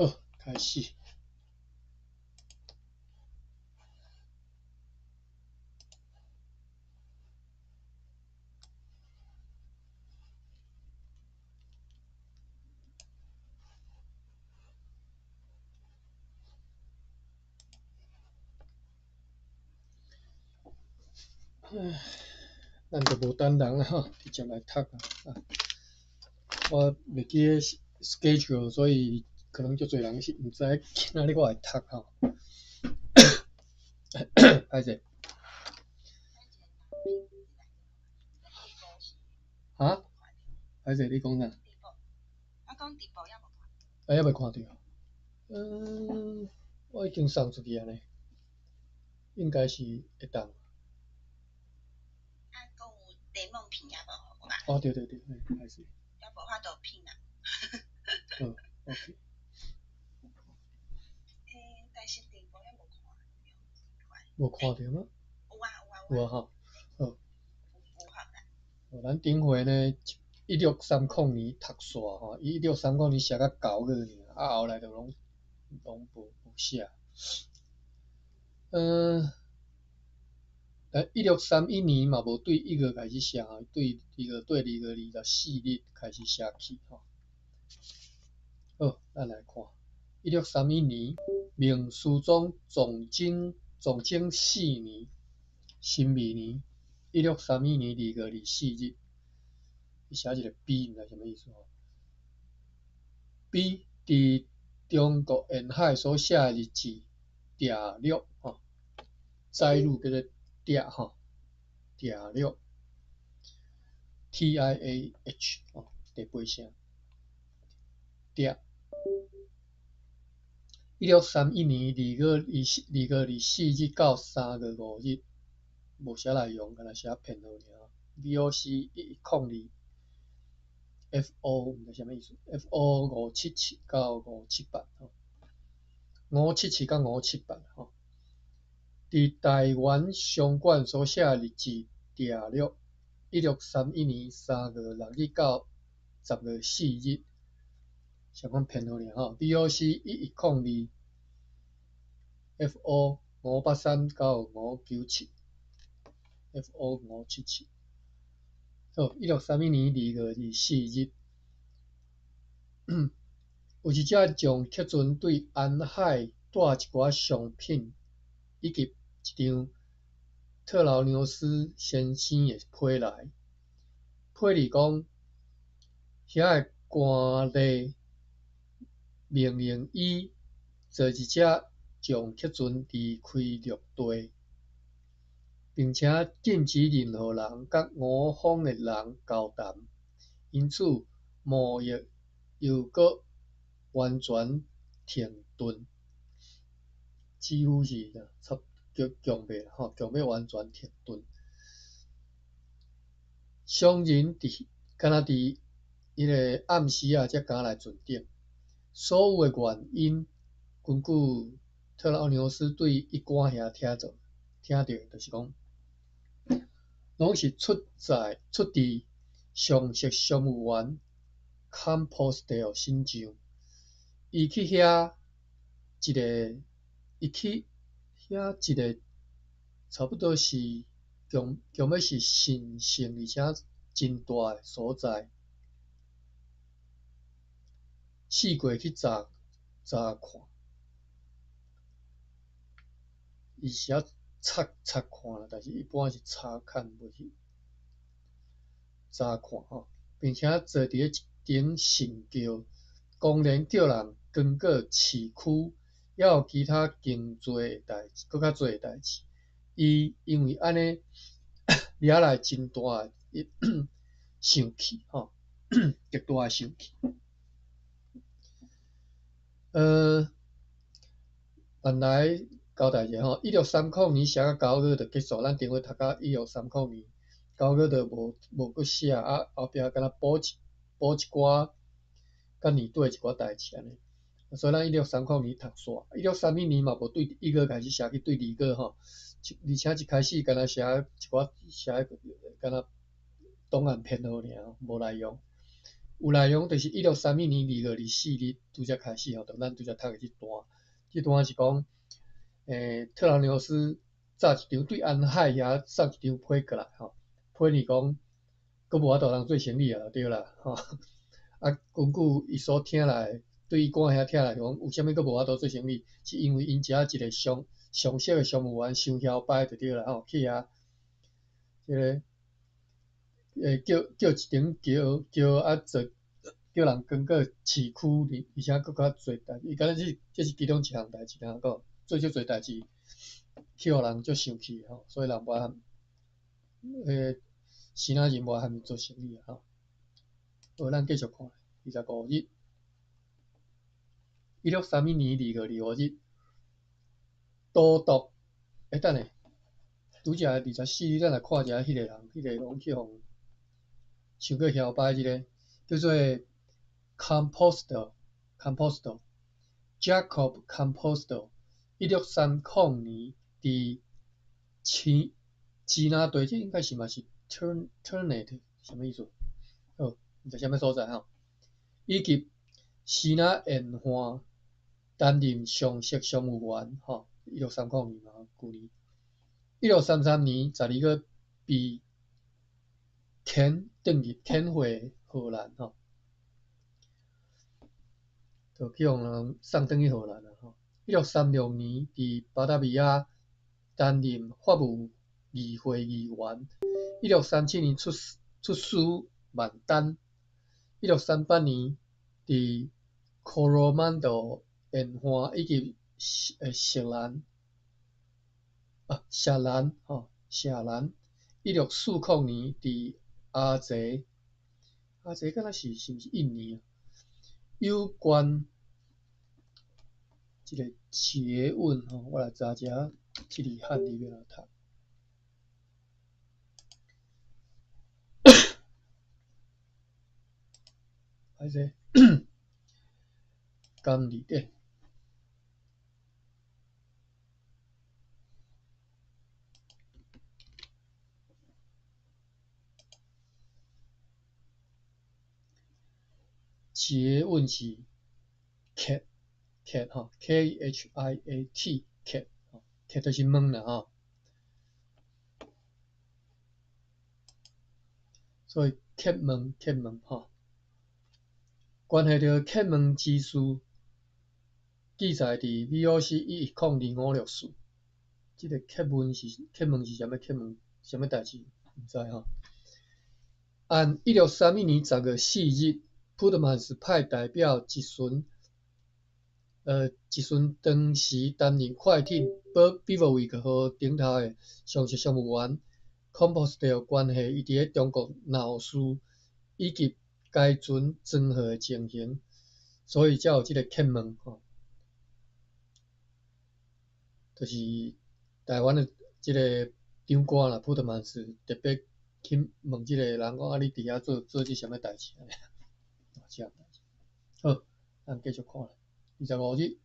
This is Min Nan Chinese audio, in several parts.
好，開始。唉，咱就無等人啊吼，直接來讀啊。我袂記得 schedule，所以可能足濟人是毋知今仔日我會讀吼。歹勢。哈？歹勢，你講啥？我講直播猶無看。啊，猶未看著。嗯，我已經送出去啊呢，應該是會當。啊，閣有檸檬片猶無？哦，對對對，歹勢。猶無法度片啊。好，OK。欸，但是直播猶無看著。無看著嗎？有啊有啊有啊吼，好。有有咱頂回呢，1630年讀煞吼，伊1630年寫到9月爾，啊後來就攏攏無無寫。嗯，但1631年嘛無對1月開始寫吼，對二月對2月24日開始寫起吼。好，咱來看，1631年，明思宗崇禎四年，辛未年，1631年2月24日，伊寫一個 B，毋知啥物意思吼。B 佇中國沿海所寫的日誌調錄吼，載錄叫做調吼，調錄，TIAH 吼，第八聲，調。1631年2月24日到3月5日，無寫內容，干焦寫編號爾。VOC 1102 FO 毋知啥物意思，FO 577到578吼，577到578吼。佇臺灣商館所寫的日誌調錄，1631年3月6日到10月4日，相款編號爾吼。VOC 1102 FO 583到597，FO 577。好，1631年2月24日，有一隻將客船對沿海帶一寡商品，以及一張特勞紐斯先生的批來，批裡講，遐个官吏命令伊坐一隻將客船離開陸地，並且禁止任何人佮吳方的人交談，因此貿易又閣完全停頓，幾乎是差強強欲吼，強欲完全停頓。商人佇敢若佇彼个暗時仔才敢來船頂。所有的原因，根據特勞紐斯對伊官遐聽著聽著，就是講，攏是出在出佇上席商務員坎波斯特身上。伊去遐一个，伊去遐一個，差不多是強強欲是神聖而且真大的所在，四界去查查看，伊寫查查看啦，但是一般是查看，無是查看吼，並且坐佇咧一頂神轎，公然叫人經過市區，猶有其他更濟的代誌，閣較濟的代誌。伊因為按呢惹來真大的生氣吼，極大的生氣。咱來交代一下吼，1630年寫到九月就結束，咱頂回讀到1630年9月就無無閣寫，啊後壁敢若補一補一寡，佮年底一寡代誌按呢。所以咱一六三零年讀煞，1631年嘛無對一月開始寫去對二月吼，而且一開始敢若寫一寡寫敢若檔案編號爾，無內容。有內容就是1631年2月24日拄才開始吼，就咱拄才讀的這段，這段是講，特勞紐斯早一張對安海遐送一張批過來吼，批呢講，閣無法度通做生意啊，對啦，吼。啊，根據伊所聽來，對伊官遐聽來講，為啥物閣無法度做生意？是因為𪜶遮一个上上熟的商務員傷囂掰就對啦吼，去遐，這个，叫一頂橋橋啊做，叫人經過市區，而且閣較濟代，伊敢若這這是其中一項代誌啦，閣做足濟代誌，去予人足生氣吼，所以人無愛，支那人無愛和𪜶做生意啊吼。好，咱繼續看25日，1631年2月25日，都督，等下，拄才24日，咱來看一下彼个人，彼个攏去予傷過囂掰這个，叫做 Composter，Composter，Jacob Composter，1630年佇支支那地，這應該是嘛是 Ternate，啥物意思？好，毋知啥物所在吼。以及支那沿岸擔任上席商務員，吼，1630年嘛，舊年。1633年12月被遣轉去遣回荷蘭，吼，就去予人送轉去荷蘭啊，吼。1636年佇巴達維亞擔任法務議會議員。1637年出使萬丹。1638年佇科羅曼多沿岸以及錫蘭啊，錫蘭吼，錫蘭。1640年佇阿濟，阿濟敢若是是毋是印尼啊？有關這个訖問吼，我來查一下，這字漢字欲按怎讀。歹勢，甘字典。訖問是客客吼，K H I A T 客，客就是問啦吼。所以客問客問吼，關係著客問之事，記載佇 VOC 110256。這个客問是客問是啥物？客問啥物代誌？毋知吼。按1631年10月4日，普特曼斯派代表一船，一船當時擔任快艇比沃維克號頂頭的上席商務員 Composter 關係伊佇咧中國鬧事以及該船裝貨的情形，所以才有這个客問吼，就是台灣的這个長官啦，普特曼斯特別去問這个人講啊，你佇遐做做這啥物代誌？這樣代誌。好，咱繼續看25日。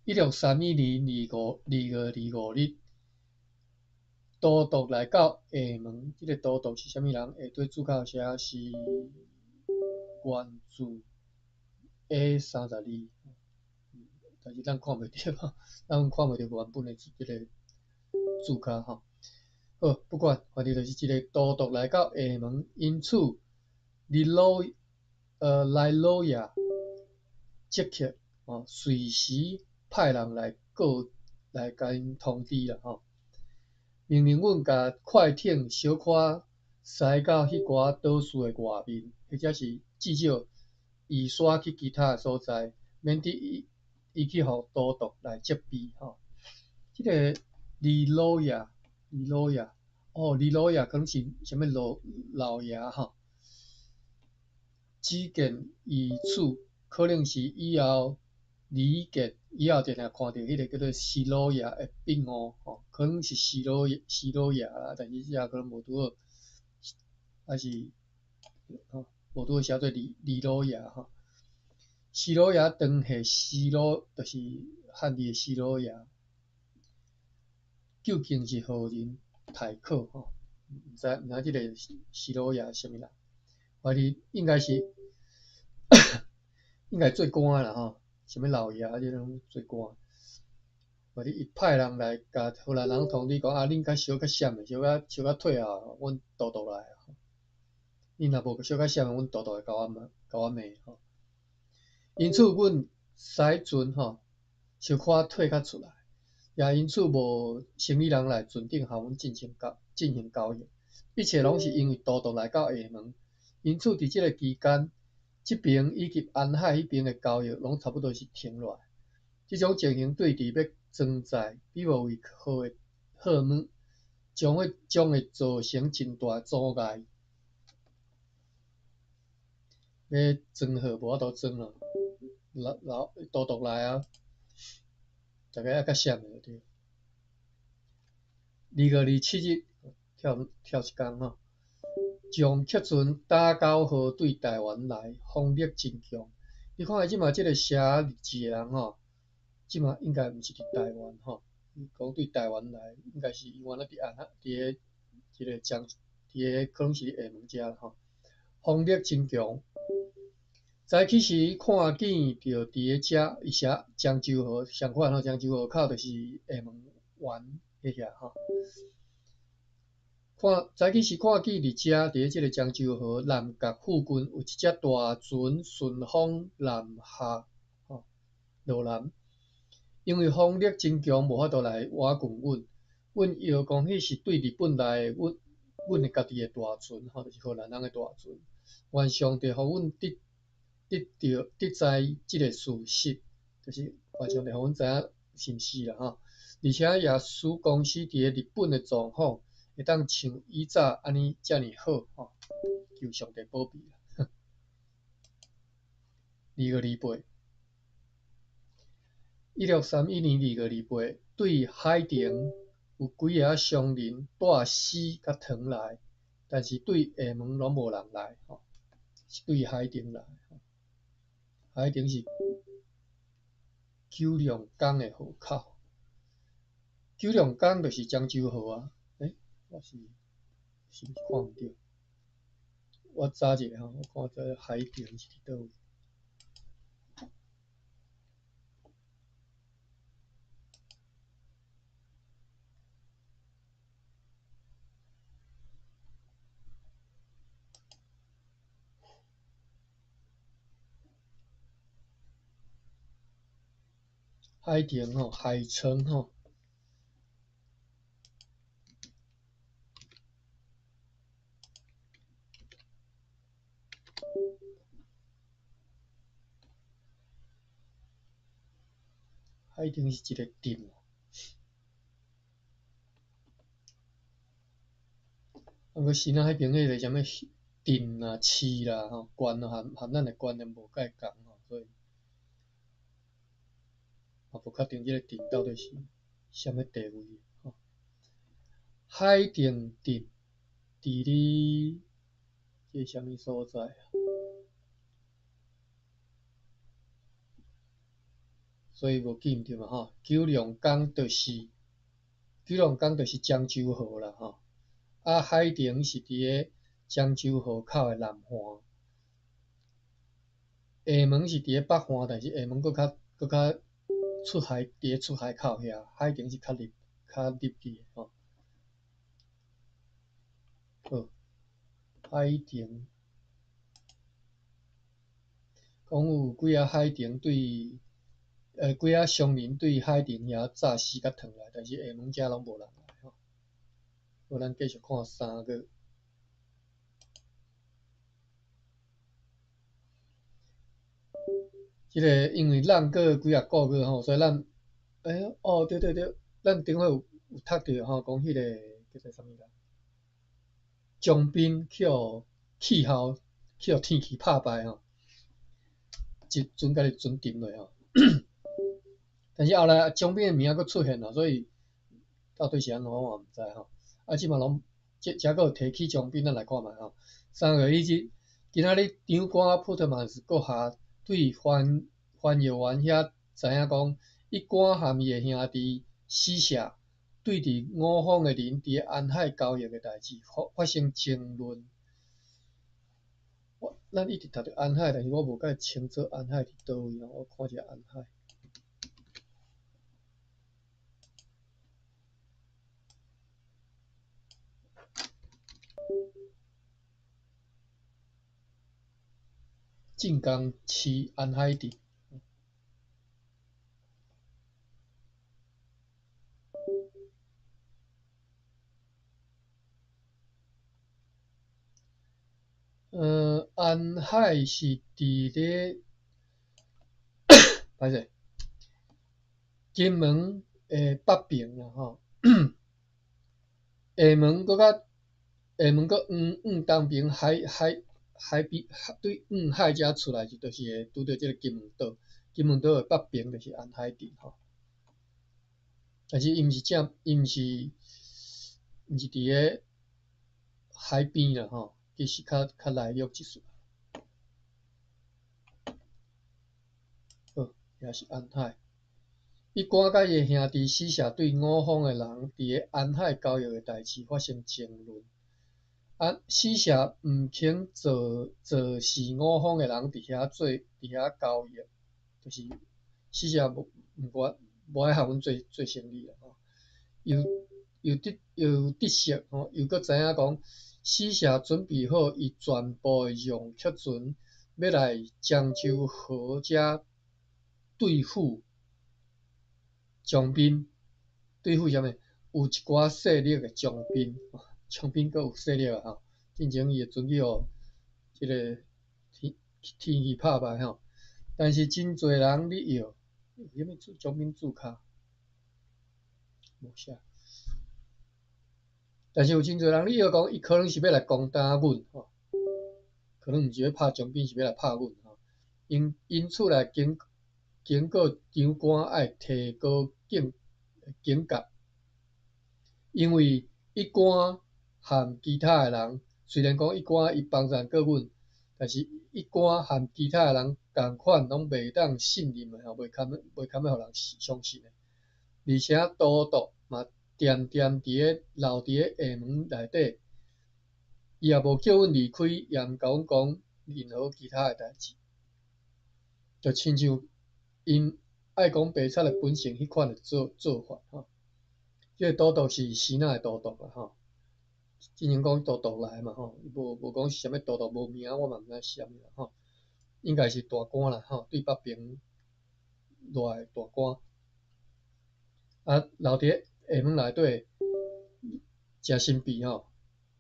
1631年2月25日，都督來到廈門。這个都督是啥物人？下底註腳寫是源自 A 32，但是咱看袂著，咱看袂著原本的這个註腳吼。好，不管，反正就是一个都督來到廈門，因此來老爺即刻吼隨時派人來告來共𪜶通知啦吼，命令阮共快艇小可駛到彼寡島嶼的外面，或者是至少移徙去其他的所在，免得伊伊去予都督來責備吼。這个李老爺，李老爺，哦，李老爺可能是啥物老老爺吼。只見於此，可能是以後李健以後定定看著彼个叫做施老爺的筆誤吼，可能是施老施老爺啦，但是這可能無拄好，還是吼無拄好寫做李李老爺吼。施老爺當下施老，就是漢字的施老爺，究竟是何人刣考吼？毋知這个施老爺是啥物人？懷疑應該是應該做官的啦吼，啥物老爺這種做官。懷疑伊派人來共荷蘭人通知講啊，恁較小較閃的，小可小可退後，阮都督來。恁若無小可閃的，阮都督會共我罵，共我罵吼。因此，阮使船吼，小可退較出來，也因此無生意人來船頂予阮進行交易。一切攏是因為都督來到廈門，因此佇這个期間，這爿以及安海彼爿的交易攏差不多是停落來。這種情形對佇欲裝載比無為貨的貨物，將會造成真大阻礙。欲裝貨無法度裝咯，老老都督來啊，逐家愛較閃的就對。2月27日，跳跳一工吼，將客船打狗號對台灣來，風力真強。你看伊這馬這个寫日誌的人吼，這馬應該毋是佇台灣吼，伊講對台灣來，應該是猶原佇安那佇个這个漳佇个可能是廈門遮吼，風力真強。早起時看見著佇个遮，伊寫漳州河相款吼，漳州河口就是廈門灣彼遐吼。看早起時看見佇遮，佇个這个漳州河南角附近有一隻大船順風南下，吼，落南。因為風力真強，無法度來倚近阮。阮臆講彼是對日本來的，阮的家己的大船，吼，就是荷蘭人的大船。願上帝予阮得知這个事實，就是願上帝予阮知影是毋是啦吼。而且也使公司佇个日本的狀況會當像以早按呢遮爾好吼，求上帝保庇啦。2月28，1631年2月28，對海澄有幾个商人帶絲佮糖來，但是對廈門攏無人來吼，是對海澄來。海澄是九龍江的河口，九龍江就是漳州河啊。欸，我是毋是看毋著？我查一下吼，我看這海澄是佇佗位。海澄吼，海城吼，海澄是一个鎮。啊，閣新仔彼爿彼个啥物鎮啊、市啦、吼、縣啊，含咱的觀念無蓋仝吼，所以嘛無確定這个鎮到底是啥物地位吼。海澄鎮佇咧這啥物所在啊？所以無記毋著嘛吼。九龍江就是漳州河啦吼。啊，海澄是佇个漳州河口的南岸，廈門是佇个北岸，但是廈門閣較出海，佇个出海口遐，海澄是較入去的吼。好，海澄，講有幾仔海澄對，幾仔商人對海澄遐紮絲佮糖來，但是廈門遮攏無人來吼。好，咱繼續看三月。這个因為咱過幾仔個月吼，所以咱，欸，哦，對對對，咱頂回有讀著吼，講彼个叫做啥物人，江彬去予氣候去予天氣拍敗吼，一船家己船沉落吼。但是後來江彬的名閣出現了，所以到底是按怎我嘛毋知吼。啊，這馬攏這這閣有提起江彬，咱來看覓吼。3月1日，今仔日長官普特曼斯閣下。對翻翻譯員遐知影講，伊趕和伊的兄弟死舍對佇五方的人佇安海交易的代誌發發生爭論。我咱一直讀著安海，但是我無蓋清楚安海佇佗位吼，我看一下安海。晉江市安海鎮。安海是佇咧，歹勢，金門的北爿啦吼，廈門閣較廈門閣往往東爿海海海邊對往海遮出來，就是會拄著這个金門島。金門島的北爿就是安海鎮吼。但是伊毋是正，伊毋是毋是佇咧海邊啦吼，其實較較內陸一絲。好，也是安海。伊趕佮伊的兄弟死舍對五方的人佇咧安海交易的代誌發生爭論。啊，死舍毋肯做做事五方的人佇遐做佇遐交易，就是死舍無毋願無愛和阮做做生意啦吼。又又得又得悉吼，又閣知影講，死舍準備好伊全部的讓卻船，欲來漳州河遮對付將兵，對付啥物？有一寡勢力的將兵，將兵閣有勢力啊吼！進前伊的船去予這个天天氣拍敗吼，但是真濟人咧搖，啥物將兵註卡？無寫。但是有真濟人咧搖講，伊可能是欲來攻打阮吼，可能毋是欲拍將兵，是欲來拍阮吼。因因此來警警告長官愛提高警警覺，因為伊官和其他的人，雖然講伊官伊幫贊過阮，但是伊官和其他的人仝款攏袂當信任的吼，袂堪袂堪欲予人相信的。而且都督嘛恬恬佇咧留佇咧廈門內底，伊也無叫阮離開，也毋共阮講任何其他的代誌，就親像𪜶愛講白賊的本性彼款的做做法吼。這个都督是支那的都督啦吼，之前講都督來嘛吼，無無講是啥物都督，無名我嘛毋知是啥物啦吼，應該是大官啦吼，對北爿落來的大官。啊，留佇咧廈門內底，誠神秘吼，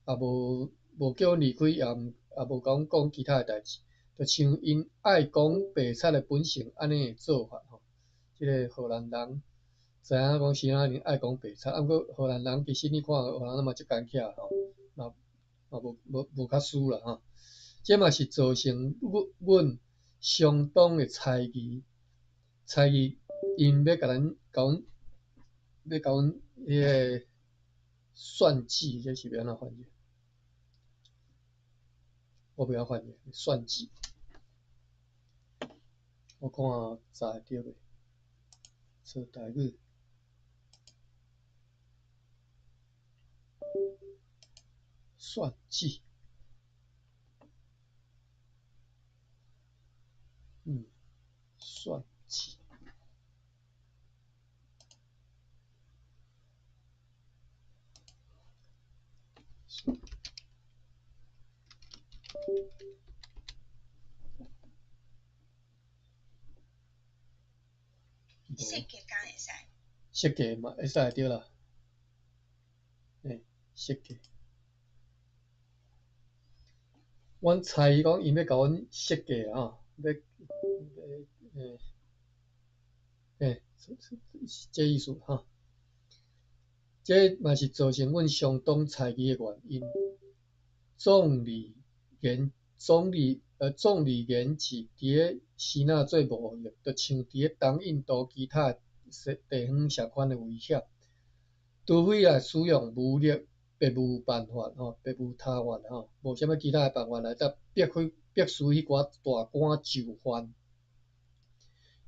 也無無叫阮離開，也毋也無共阮講其他的代誌，就像𪜶愛講白賊的本性按呢的做法吼。這个荷蘭人知影講支那人愛講白賊，啊，毋過荷蘭人其實你看荷蘭人嘛足奸巧吼，嘛嘛無無無較輸啦吼。這嘛是造成阮阮相當的猜疑，猜疑𪜶欲共咱共阮欲共阮彼個算計，這是欲按怎翻譯？我袂曉翻譯，算計。我看查會著袂？做台語。算計。算計。設計敢會使？設計嘛會使對啦。欸，設計。阮猜伊講𪜶欲共阮設計啊，欲，欸，欸，這意思哈。這嘛是造成阮相當猜疑的原因。總理言總理總理言是佇咧支那做貿易，就像佇咧東印度其他地方相款的危險，除非來使用武力，別無辦法吼，別無他法吼，無啥物其他的辦法來得逼去逼使彼寡大官就範。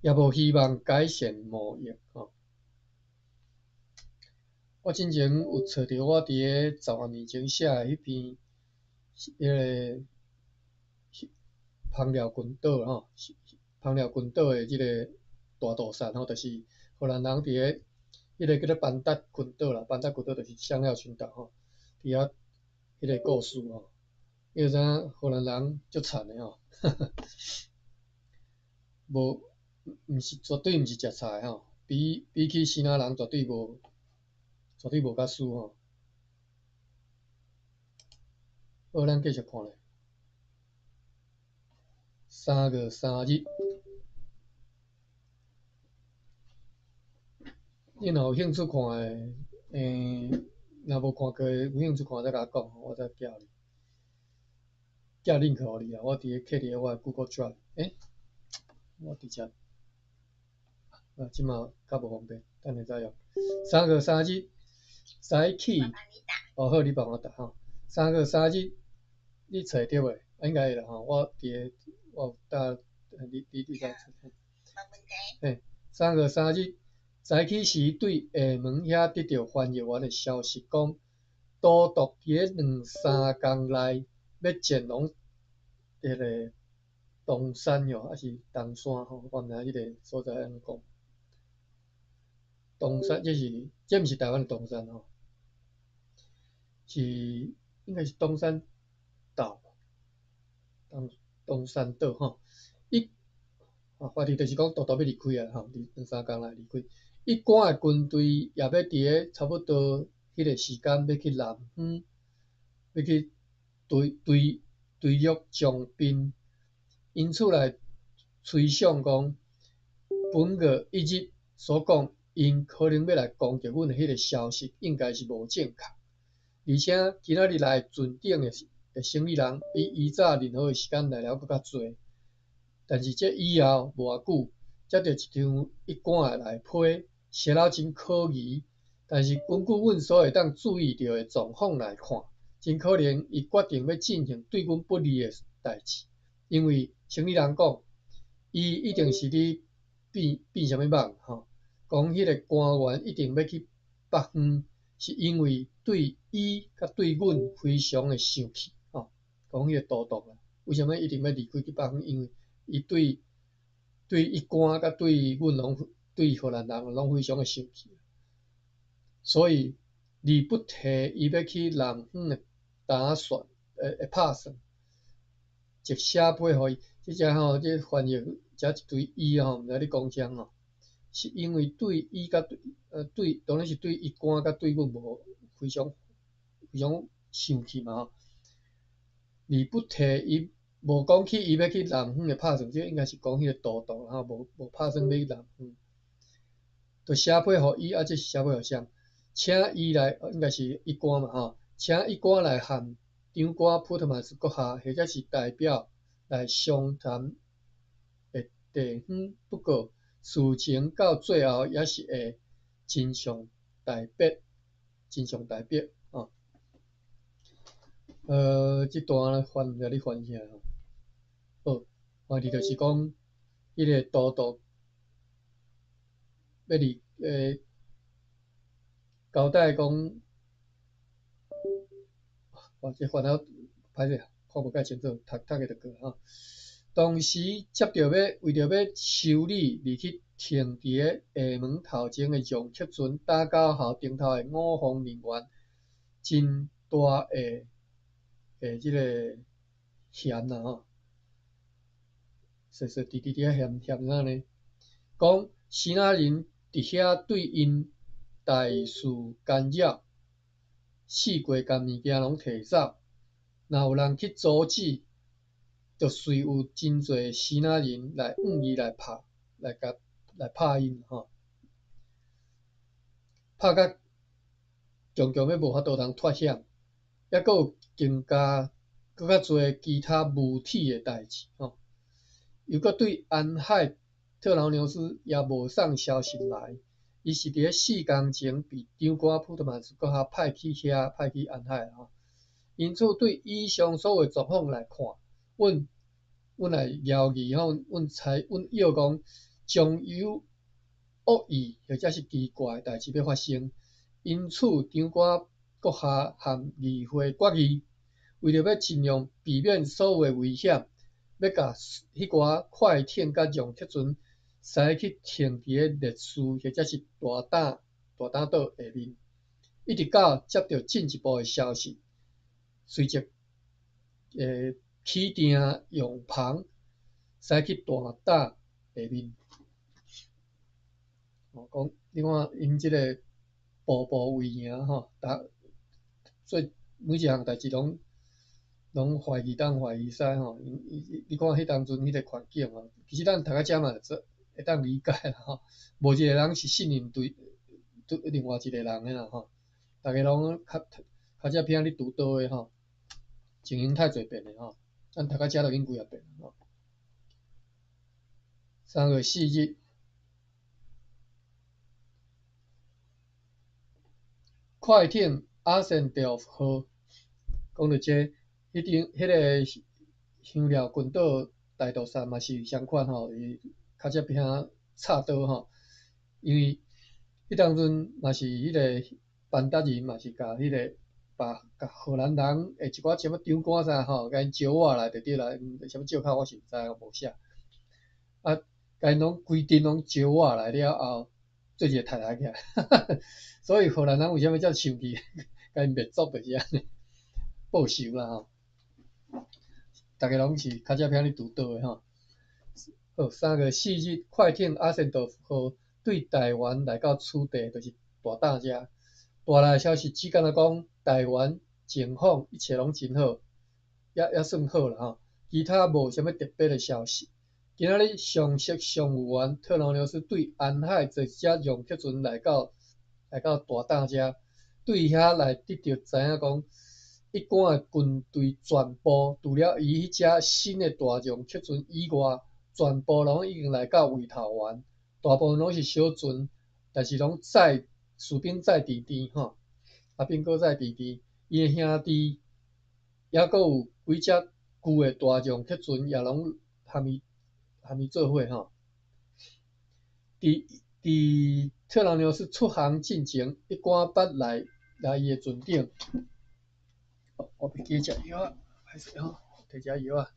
也無希望改善貿易吼。我進前有揣著我佇咧10外年前寫的彼篇，彼个枋寮群島吼，枋寮群島的這个大屠殺吼，就是荷蘭人佇咧彼个叫做班達群島啦，班達群島就是香料群島吼，佇遐彼个故事吼，你就知影荷蘭人足殘的吼，無，毋是絕對毋是食菜吼，比起支那人絕對無較輸吼。好，咱繼續看咧。3月3日，你若有興趣看的，若無看過的有興趣看再共我講，我再寄予你，寄 link 予你啊。我佇咧刻佇咧我的 Google Drive，我佇遮，啊，這馬較無方便，等下再用。3月3日早起，哦好，你幫我打吼。三月三日，你揣著未？應該會啦吼。我佇咧，我有打，你再揣。無問題。嘿，三月三日早起時，對廈門遐得著翻譯員的消息，講都督佇咧兩三工內欲前往彼个東山喲，抑是東山吼？我毋知影彼个所在按怎講。東山，這毋是台灣的東山吼，是應該是東山島，東山島吼。伊啊，反正就是講都督欲離開啊，吼，兩三工內離開。一官的軍隊也欲佇咧差不多彼个時間欲去南方，欲去追掠將兵，因此來推想講，本月1日所講，𪜶可能欲來攻擊阮的彼个消息，應該是無正確。而且今仔日來船頂的生理人，比以早任何的時間來了閣較濟。但是這以後無偌久，接著一張一官的內批，寫了真可疑。但是根據阮所會當注意著的狀況來看，真可能伊決定欲進行對阮不利的代誌，因為生理人講，伊一定是咧變變啥物夢吼，講彼个官員一定欲去北方，是因為對伊佮對阮非常的生氣吼，講彼个都督啦，為啥物一定欲離開去北方？因為伊對一官佮對阮攏對荷蘭人攏非常的生氣，所以而不提伊欲去南方的打算，會拍算，就寫批予伊。這只吼，這翻譯遮一堆伊吼，毋知咧講啥吼，是因為對伊佮對對，當然是對一官佮對阮無非常非常生氣嘛吼。而不提伊無講起伊欲去南方的拍算，這應該是講彼個都督吼，無拍算欲去南方，就寫批予伊，啊，這是寫批予誰？請伊來，應該是一官嘛吼，請一官來和長官普特曼斯閣下，或者是代表來商談的地方。不過事情到最後也是會真相大白，真相大白吼。這段翻毋知咧翻啥吼。好，反正就是講，彼个都督欲離交代講，哇！這翻了歹勢，看無蓋清楚，讀讀下就過吼。當時接著欲為著欲修理入去停佇咧廈門頭前的楊克船打交號頂頭的我方人員，真大的這个嫌啦吼，踅踅直直佇遐嫌嫌啥呢？講支那人佇遐對𪜶大肆干擾，四界共物件攏提走，若有人去阻止，就隨有真濟支那人來向伊來拍，來共來拍𪜶吼，拍甲強強欲無法度通脫險，抑閣有更加閣較濟其他無體的代誌吼，又閣對安海特勞牛斯也無送消息來，伊是佇咧4工前被長官普特曼斯閣下派去遐，派去安海吼。因此，對以上所有狀況來看，阮來懷疑吼，阮猜，阮臆講，將有惡意或者是奇怪的代誌欲發生，因此長官閣下和議會決議，為著欲盡量避免所有的危險，欲共彼寡快艇佮讓客船駛去停佇咧列斯或者是大膽島下面，一直到接著進一步的消息，隨即起訂用帆，駛去大膽下面。哦，講你看𪜶這个步步為營吼，逐做每一項代誌攏懷疑東懷疑西吼。你看彼當陣彼个環境吼，其實咱讀到遮嘛會當理解啦吼。無一个人是信任對另外一个人的啦吼。逐家攏跤隻偏咧拄刀的吼，情形太濟變的吼。咱讀到遮就已經幾仔遍吼。3月4日，快艇阿森道夫號，講著這个，彼張彼个香料群島大屠殺嘛是相款吼，伊跤隻偏插刀吼，因為彼當陣嘛是彼个班達人嘛是共彼个把共荷蘭人的一寡啥物長官啥吼，共𪜶招挖來就對啦，啥物借口我是毋知，無寫。啊，共𪜶攏規陣攏招挖來了後，做一个太太起來，所以荷蘭人為啥物遮生氣？共𪜶滅族就是按呢，報仇啦吼！逐家攏是跤隻偏咧拄刀的吼。好，3月4日，快艇阿仙道夫號對台灣來到此地，就是大膽遮。帶來的消息只敢若講台灣情況一切攏真好，也算好啦吼。其他無啥物特別的消息。今仔日上席商務員特勞紐斯對安海坐一隻讓客船來到大膽遮，對遐來得著知影講，一貫的軍隊全部除了伊彼隻新的大讓客船以外，全部攏已經來到圍頭灣，大部分攏是小船，但是攏載士兵載甜甜吼，阿兵哥載甜甜，伊的兄弟猶閣有幾隻舊的大讓客船也攏含伊做伙吼。佇特勞紐斯出航進前，一貫捌來伊的船頂。我袂記食藥仔，歹勢吼，提食藥仔。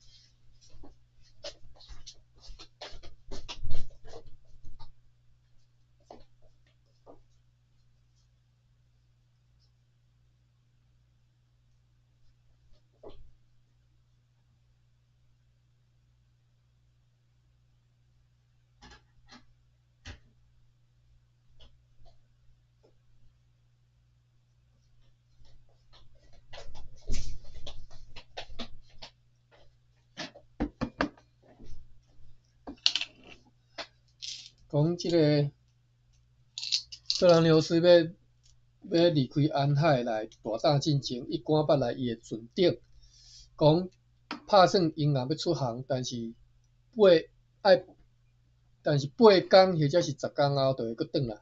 講這个特勞紐斯欲離開安海來大膽進前，伊趕捌來伊的船頂，講拍算𪜶也欲出航，但是8工或者是10工後就會閣轉來。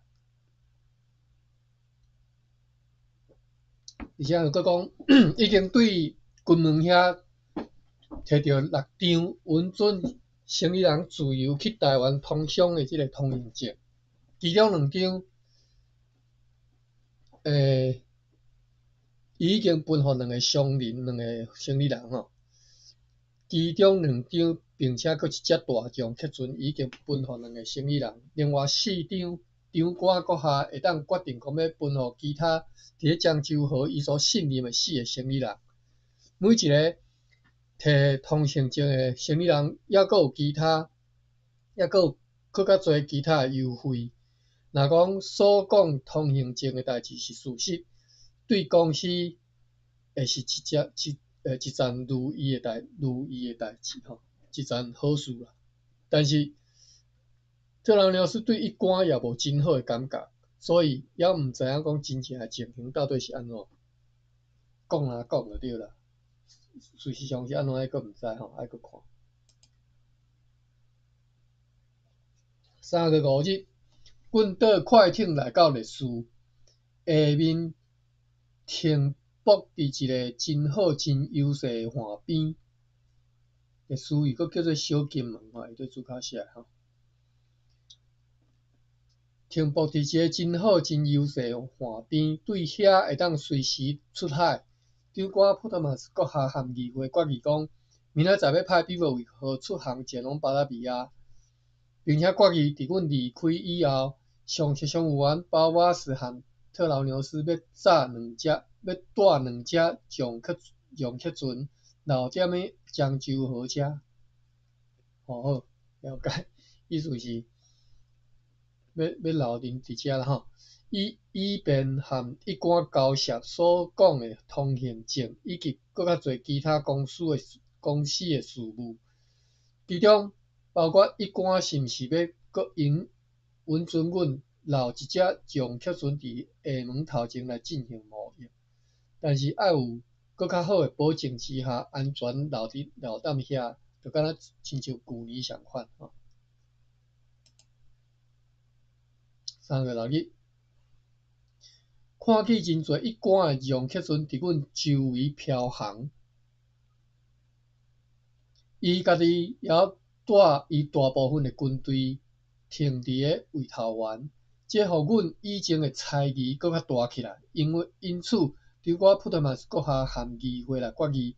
而且閣講已經對金門遐提著6張允准生意人自由去台灣通商的這个通行證，其中2張，伊已經分予兩个商人、兩个生意人吼。其中2張，並且閣一隻大將客船已經分予兩个生意人，另外4張，長官閣下會當決定講欲分予其他佇咧漳州河伊所信任的4个生意人。每一个提通行證的生意人，猶閣有其他，猶閣有閣較濟其他的優惠。若講所講通行證的代誌是事實，對公司會是一件如意的代誌吼，一件好事啦。但是特勞紐斯對一貫也無真好的感覺，所以猶毋知影講真正的情形到底是按怎。講啦講就對啦。事實上是按怎，還閣毋知吼，愛閣看。3月5日，群島快艇來到列斯，下面停泊佇一个真好、真悠閒的岸邊。列斯伊閣叫做小金門吼，伊對主卡寫吼。停泊佇一个真好真悠閒岸邊，對遐會當隨時出海。長官普特馬斯閣下和議會決議講，明仔載欲派比伯維號出航前往巴達維亞，並且決議佇阮離開以後，上席商務員包瓦斯和特勞牛斯欲載兩隻，欲帶兩隻讓克船留踮咧漳州號遮。吼好，了解，意思是欲留𪜶佇遮啦吼，以便和一般交涉所講的通行證，以及閣較濟其他公司的事務，其中包括一般是毋是欲閣允准阮留一隻讓克船佇廈門頭前來進行貿易，但是愛有閣較好的保證之下，安全留踮遐，就敢若親像舊年仝款吼。3月6日，看見真濟一竿的讓客船佇阮周圍飄航。伊家己也帶伊大部分的軍隊停佇个圍頭灣，這予阮以前的猜疑閣較大起來。因此，長官普特曼斯閣下和議會來決議，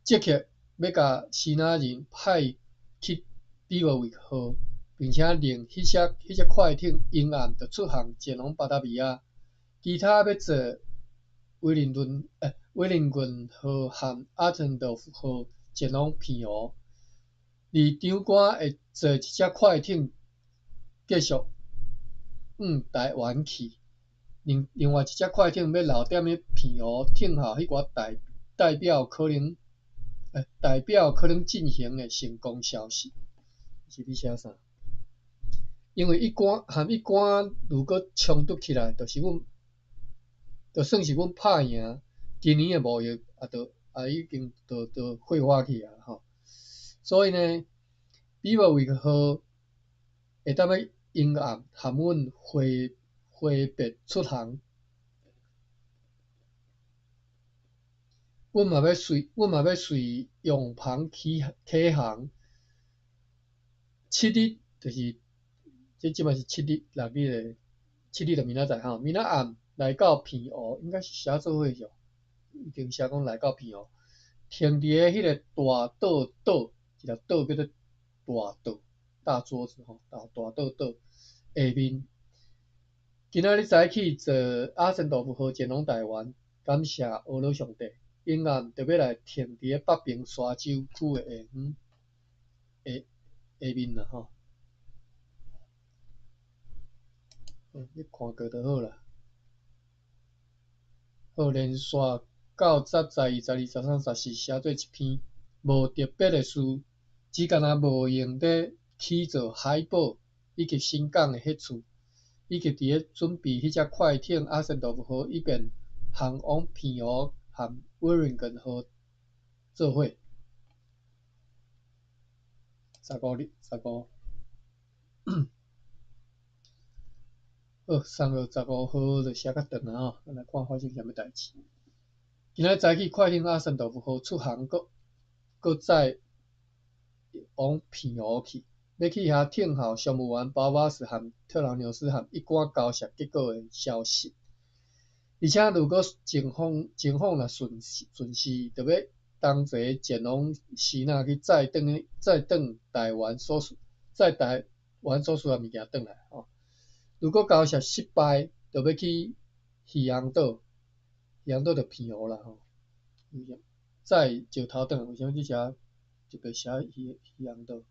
即刻欲共支那人派去比伯維號，並且令彼隻快艇永暗就出航前往巴達維亞。其他欲坐威靈頓號和阿森道夫號前往澎湖。而長官會坐一隻快艇繼續往台灣去。另外一隻快艇欲留踮咧澎湖等候彼寡代表可能進行的成功消息。是咧寫啥？因為一竿和一竿如果衝突起來，就算是阮拍贏，今年的貿易也已經就廢話去啊吼。所以呢，比伯維號會當欲永暗和阮揮別出航，阮嘛欲隨用帆啟航。七日就是，這這擺是七日六日的，七日就明仔載吼，明仔暗來到澎湖，應該是寫做伙著，已經寫講來到澎湖，停佇个彼个大桌島，一個島叫做大桌，大桌子吼，大桌島下面。今仔日早起坐阿森道夫號前往台灣，感謝阿羅上帝，永暗就欲來停佇个北平沙洲區的下方下面啦吼。你看過就好啦。好，連續九、十、十一、十二、十三、十四寫做一篇，無特別的事，只干焦無閒咧起造海堡以及新港的彼處，以及佇咧準備彼隻快艇阿森道夫號，以便航往澎湖和威靈頓號做伙。15日，十五。好，3月15號就寫較長啊吼，咱來看發生啥物代誌。今仔早起快艇阿森道夫號出航，閣載往澎湖去，欲去遐等候商務員包瓦斯和特勞牛斯和一竿交涉結果的消息。而且，如果情況若順勢，就欲同齊前往支那去載轉載轉台灣所需載台灣所需的物件轉來吼。如果交涉失敗，就欲去漁陽島，漁陽島就澎湖啦吼。載石頭轉來，為啥物這遮特別寫漁陽島？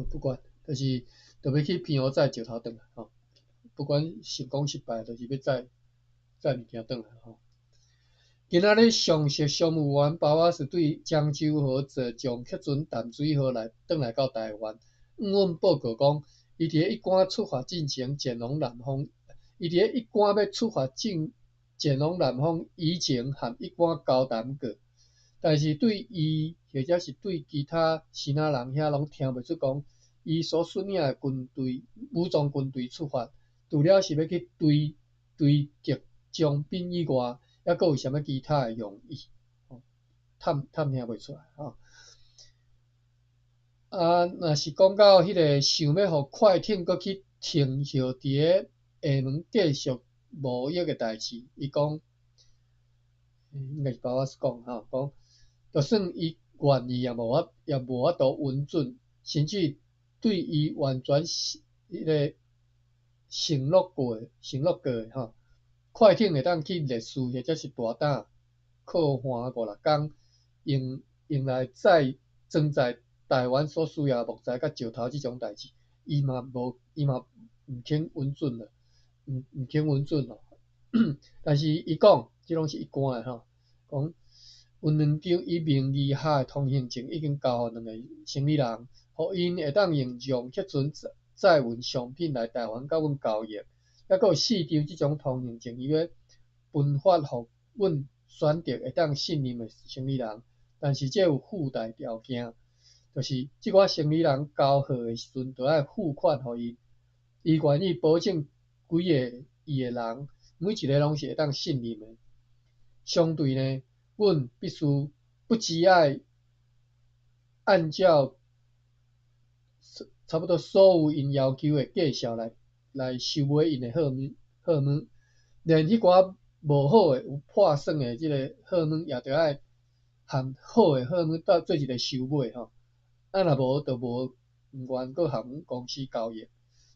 不管，就是就欲去澎湖載石頭轉來吼。不管成功失敗，就是欲載物件轉來吼。今仔日上席商務員包瓦斯對漳州號坐將客船淡水號來轉來到台灣。向阮報告講，伊佇咧一竿出發進前前往南方，伊佇咧一竿欲出發進前往南方以前，和一竿交談過，但是對伊或者是對其他支那人遐攏聽袂出講，伊所率領的軍隊武裝軍隊出發，除了是欲去追擊將兵以外，猶閣有啥物其他的用意？探聽袂出來吼。啊，若是講到彼个想欲予快艇閣去停歇佇咧廈門繼續貿易的代誌，伊講，應該是巴巴斯講吼，講，就算伊願意也無法度允准，甚至對伊完全彼个承諾過的吼，快艇會當去列斯或者是大膽靠岸五六工，用來載裝載台灣所需要木材佮石頭這種代誌，伊嘛毋肯允准啦，毋肯允准咯。但是伊講，這攏是一貫的吼，講有兩張伊名義下的通行證已經交予兩個生理人，予𪜶會當用讓客船載運商品來台灣佮阮交易。猶閣有四張這種通行證，伊欲分發予阮選擇會當信任的生理人，但是這有附帶條件，就是這寡生理人交貨的時陣，著愛付款予伊，伊願意保證幾个伊的人，每一个攏是會當信任的。相對呢，阮必須不只愛按照差不多所有𪜶要求的價數來收買𪜶的貨物，連彼寡無好的、有破損的這个貨物，也著愛和好的貨物鬥做一个收買吼。啊，若無就無毋願閣和阮公司交易。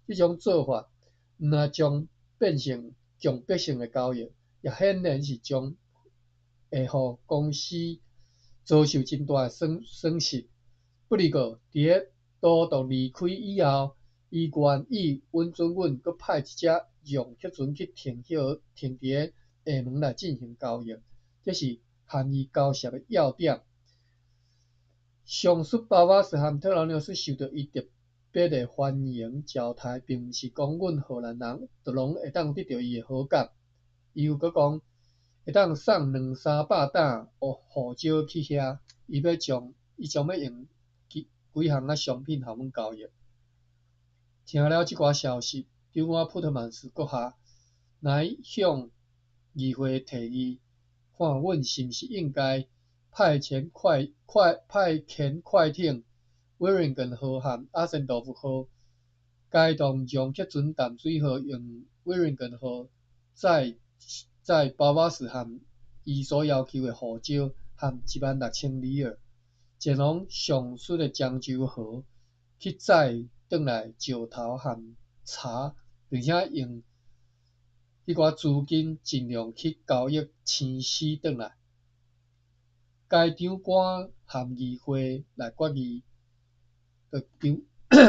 這種做法，毋若將變成強迫性的交易，也顯然是將會予公司遭受真大的損失。不離過，佇咧都督離開以後，伊願意允准阮閣派一隻讓客船去停歇停佇咧廈門來進行交易，這是和伊交涉的要點。上述巴巴斯和特勞紐斯受到伊特別的歡迎招待，並毋是講阮荷蘭人就攏會當得著伊的好感。伊又閣講，會當送兩三百擔胡椒去遐，伊將欲用幾項仔商品予阮交易。聽了這寡消息，長官普特曼斯閣下乃向議會提議，看阮是毋是應該派遣快艇威靈頓號和阿森多夫號，改動讓客船淡水號用威靈頓號載巴巴斯和伊所要求的胡椒和16,000里爾，前往上述的漳州河去載轉來石頭和柴，並且用彼寡資金盡量去交易生絲轉來。該長官和議會來決議，就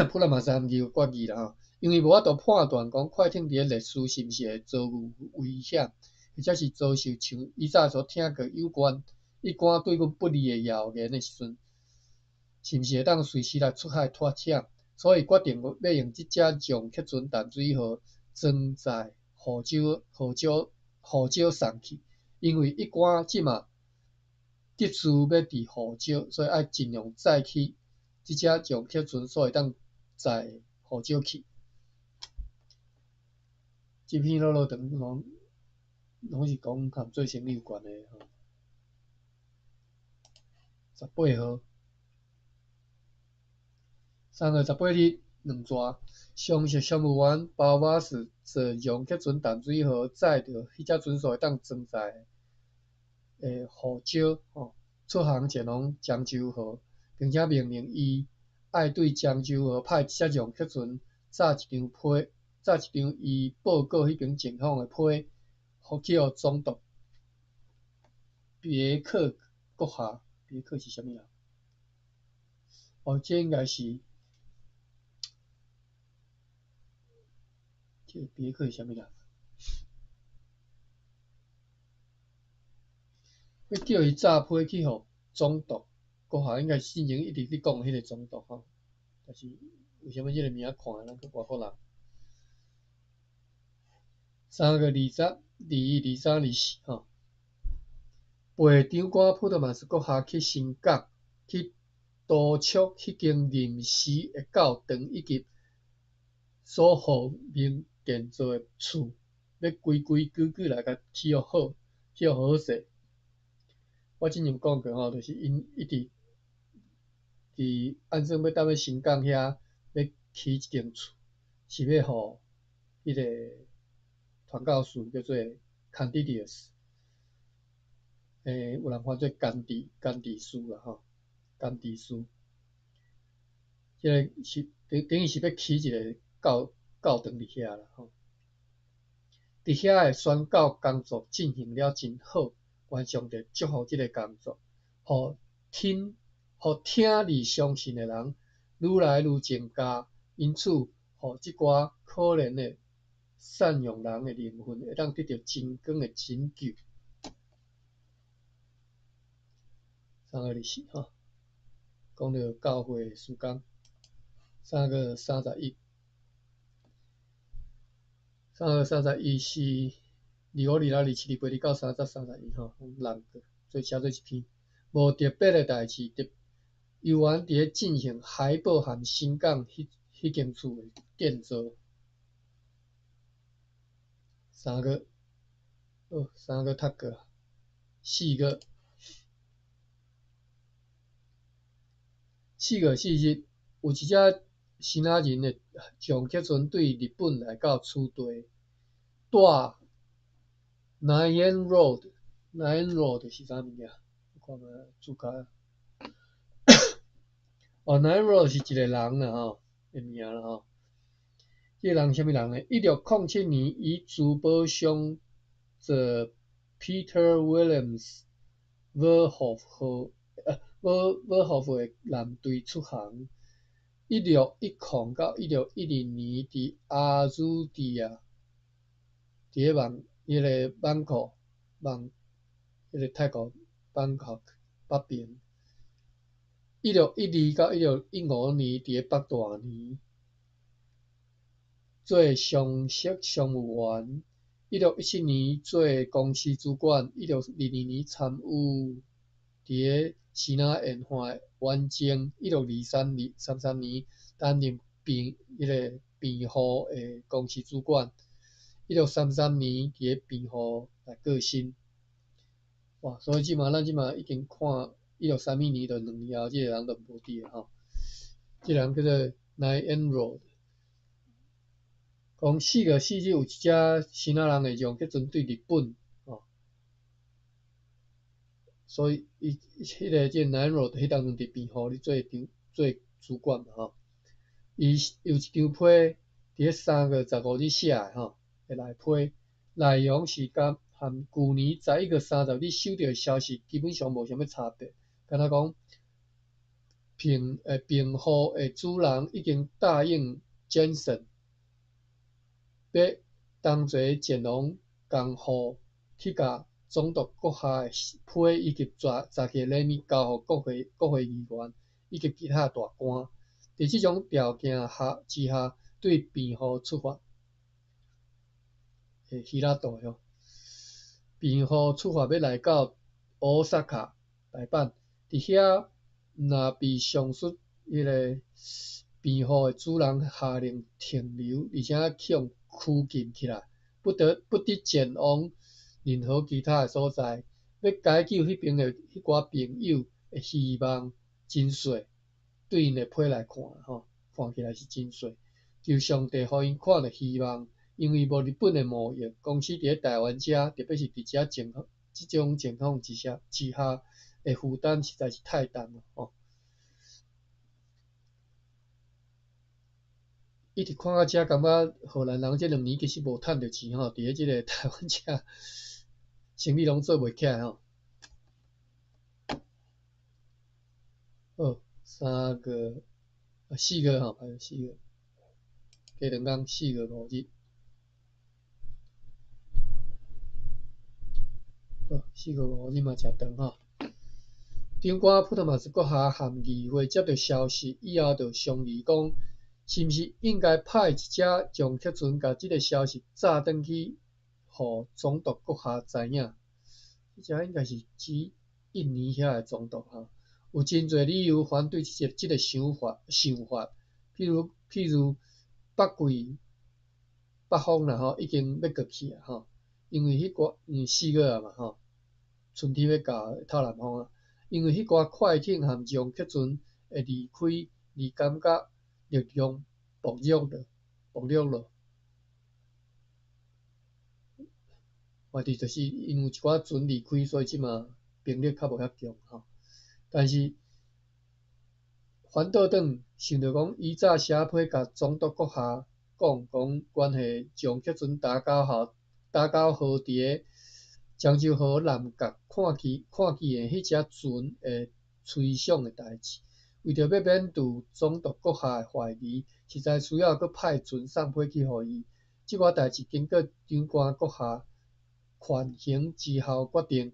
普拉馬斯和議會決議啦吼，因為無法度判斷講快艇佇咧列斯是毋是會遭遇危險，或者是遭受像以早所聽過有關一寡對阮不利的謠言的時陣，是毋是會當隨時來出海脫險？所以決定欲用這隻讓客船淡水號裝載胡椒送去，因為一寡這馬急需欲佇胡椒，所以愛盡量載去這隻讓客船所會當載胡椒去。這篇落落長攏是講和做生意有關的吼。18號，3月18日，兩逝，上述商務員巴巴斯坐讓客船淡水號載著彼隻船所會當裝載的胡椒吼，出航前往漳州河，並且命令伊愛對漳州河派一隻讓客船載一張伊報告彼爿情況的批，予去予總督別克閣下。別克是啥物人？哦，這應該是這个別克是啥物人？欲叫伊早批去予總督閣下，應該是進前一直咧講的彼个總督吼。但是為啥物這个名看的咱閣外國人？3月20、21、23、24吼。陪長官普特曼斯閣下去新港，去督促彼間臨時的教堂以及所予面建造的厝，欲規規矩矩來共起予好，起予好勢。我之前有講過吼，就是𪜶一直伫按算欲踮咧新港遐欲起一間厝，是欲予彼个傳教士叫做 Candidius，有人翻做甘地甘地師啦吼，甘地師，這个是等等於是欲起一个教教堂佇遐啦吼。佇遐的宣教工作進行了真好，願上帝祝福這个工作，予聽予聽而相信的人愈來愈增加，因此，予這寡可憐的散養人的靈魂會當得著真光的拯救。3月24吼，講著教會的事工。3月31，3月31是25、26、27、28、29、30、31吼，六個做寫做一篇，無特別的代誌，特猶原佇咧進行海寶和新港彼彼間厝的建造。三月，好，三月讀過，4月，4月4日，有一隻支那人的上客船對日本來到此地，帶 Nine Road，Nine Road 是啥物件？我看覓注解。哦，Nine Road 是一個人啦吼，的名啦吼。這個人啥物人呢？1607年，以珠寶商做 Peter Williams Verhoef 號，Verhoef 的艦隊出航。1610到1612年，佇阿祖地亞，佇咧曼，彼个曼谷，曼，彼个泰國曼谷北邊。1612到1615年，佇咧北大年做商設商務員。1617年做公司主管。1622年參與佇咧支那沿岸遠征。1623年33年擔任辯彼个辯護的公司主管。1633年佇咧辯護來過身。哇！所以這馬咱這馬已經看1631年就2年後，這个人就無佇咧吼。這个人叫做 Nyenrode。講4月4日有一隻支那人的上客船對日本吼，所以伊彼个這個 Nyenrode 彼當陣佇辯護咧做長做主管嘛吼。伊有一張批佇咧3月15日寫的吼，會內批內容是佮和舊年11月30日收著的消息基本上無啥物差別，敢若講平平戶的主人已經答應 Jensen 欲同齊前往江戶去共總督閣下的批以及雜記禮物交予國會國會議員以及其他大官。佇這種條件下之下，對平戶出發，希臘島吼，平戶出發欲來到大阪大阪，佇遐若被上述彼个平戶的主人下令停留，而且去予拘禁起來，不得不得前往任何其他的所在。欲解救彼邊的彼寡朋友的希望真細，對𪜶的批來看吼，看起來是真細。求上帝予𪜶看著希望，因為無日本的貿易公司佇咧台灣遮，特別是佇遮情這種情況之下之下的負擔實在是太重了吼。一直看到遮，感覺荷蘭人這2年其實無趁著錢吼，佇咧這个台灣遮生意攏做袂起來吼。好，3月啊4月吼，還有四月，加2工，4月5日。好，4月5日嘛誠長吼。長官普特馬斯閣下和議會接著消息以後，就商議講，是毋是應該派一隻上客船，共這个消息炸轉去，予總督閣下知影？這隻應該是指印尼遐的總督吼。有真濟理由反對這個這个想法想法，譬如北桂北方啦吼，已經欲過去啊吼，因為彼寡因為4月啊嘛吼，春天欲到，透南風啊，因為彼寡快艇和上客船會離開而感覺力量薄弱了，薄弱了。嘛佇就是因有一寡船離開，所以這馬兵力較無遐強吼。但是反倒轉想著講，伊早寫批共總督閣下講講關係將客船打交號打交號佇个漳州河南角看見看見的彼隻船的吹想的代誌，為著欲免除總督閣下的懷疑，實在需要閣派船送批去予伊。這寡代誌經過長官閣下權衡之後決定，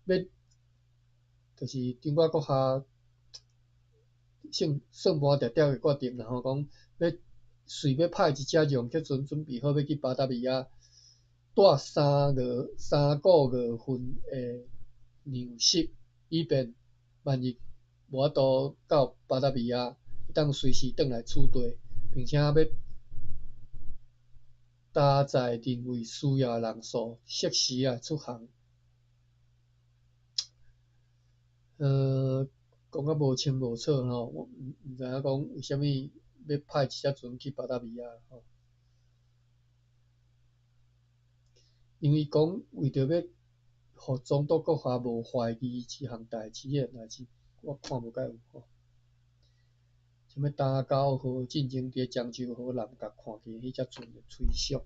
欲就是長官閣下算算盤定定的決定啦吼，講欲隨欲派一隻讓客船準備好欲去巴達維亞，帶三個三個月份的糧食，以便萬一無法度到巴達維亞，會當隨時轉來此地，並且欲搭載認為需要的人數，適時來出航。講甲無清無楚吼，我毋毋知影講為啥物欲派一隻船去巴達維亞吼。因為講為著欲予總督閣下無懷疑這項代誌，彼個代誌我看無介有吼。啥物打狗河進前佇咧漳州河南角看見彼隻船的吹想。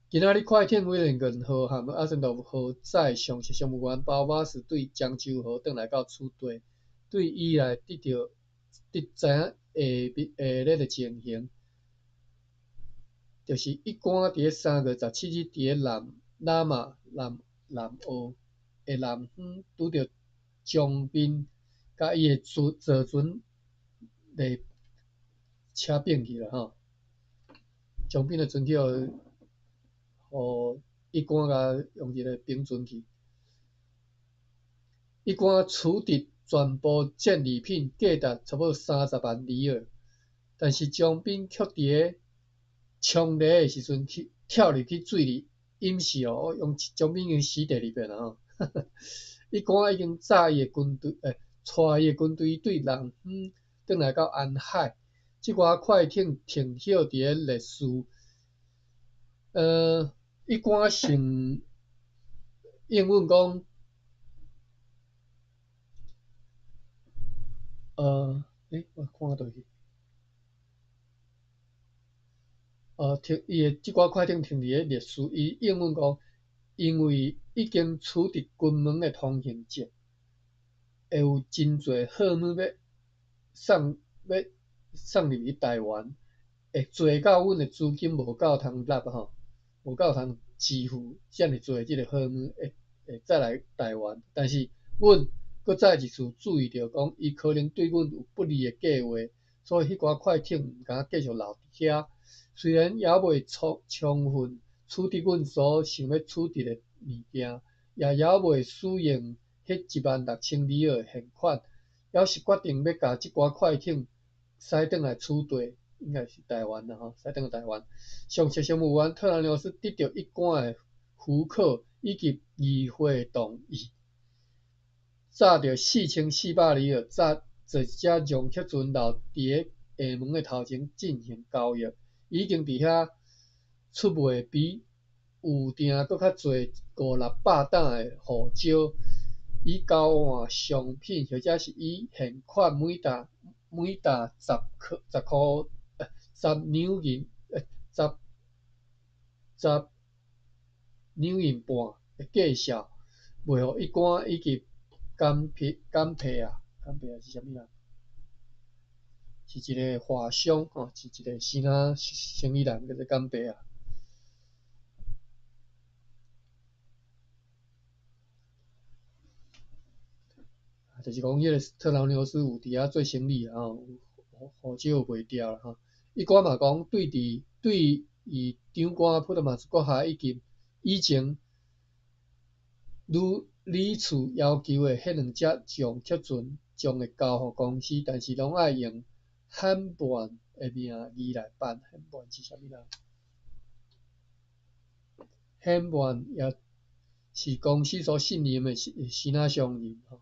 今仔日快艇威靈頓號和阿森諾號載上席商務員包馬斯對漳州河轉來到此地，對伊來得著得知影下面下日的情形，就是一官佇咧3月17日佇咧南喇嘛南南澳的南方拄著江彬佮伊的船坐船來車變去啦吼，江彬的船去予予一官共用一个冰船去，一官取得全部戰利品，價值差不多30萬里爾。但是江彬卻佇咧衝犁的時陣去跳入去水裡淹死哦，用江彬已經死佇裡邊啦吼。一官已經載伊的軍隊，帶伊的軍隊對南方轉來到安海，這寡快艇停歇佇咧列斯，一官成應允講，我看佗去，停伊的這寡快艇停佇咧列斯，伊應允講，因為已經取得金門的通行證，會有真濟貨物欲送欲送入去台灣，會濟到阮的資金無夠通納吼，無夠通支付遮爾濟這個貨物會會載來台灣，但是阮閣再一次注意著講，伊可能對阮有不利的計劃，所以彼寡快艇毋敢繼續留佇遐。雖然猶未充充分取得阮所想欲取得的物件，也猶未使用彼16,000里爾的現款，猶是決定欲共這寡快艇駛轉來此地，應該是台灣啦吼，駛轉來台灣。上席商務員特蘭牛斯得著一官的許可以及議會同意，紮著4400里爾，紮坐一隻讓客船留佇咧廈門的頭前進行交易，已經佇遐出賣比預訂閣較濟五六百擔的胡椒，以交換商品，或者是以現款每擔每擔十箍十箍十兩銀十十兩銀半的價數，賣予一官以及甘皮甘皮啊，甘皮啊是啥物人？是一个華商吼，是一个生仔生意人，叫做甘皮啊。就是講，彼个特朗牛斯有佇遐做生意啦吼，胡椒有賣掉啦吼。一官嘛講，對佇對伊長官普特馬斯閣下以及以前屢屢次要求的彼兩隻將客船將會交予公司，但是攏愛用罕曼的名義來辦。罕曼是啥物人？罕曼也是公司所信任的生仔商人吼。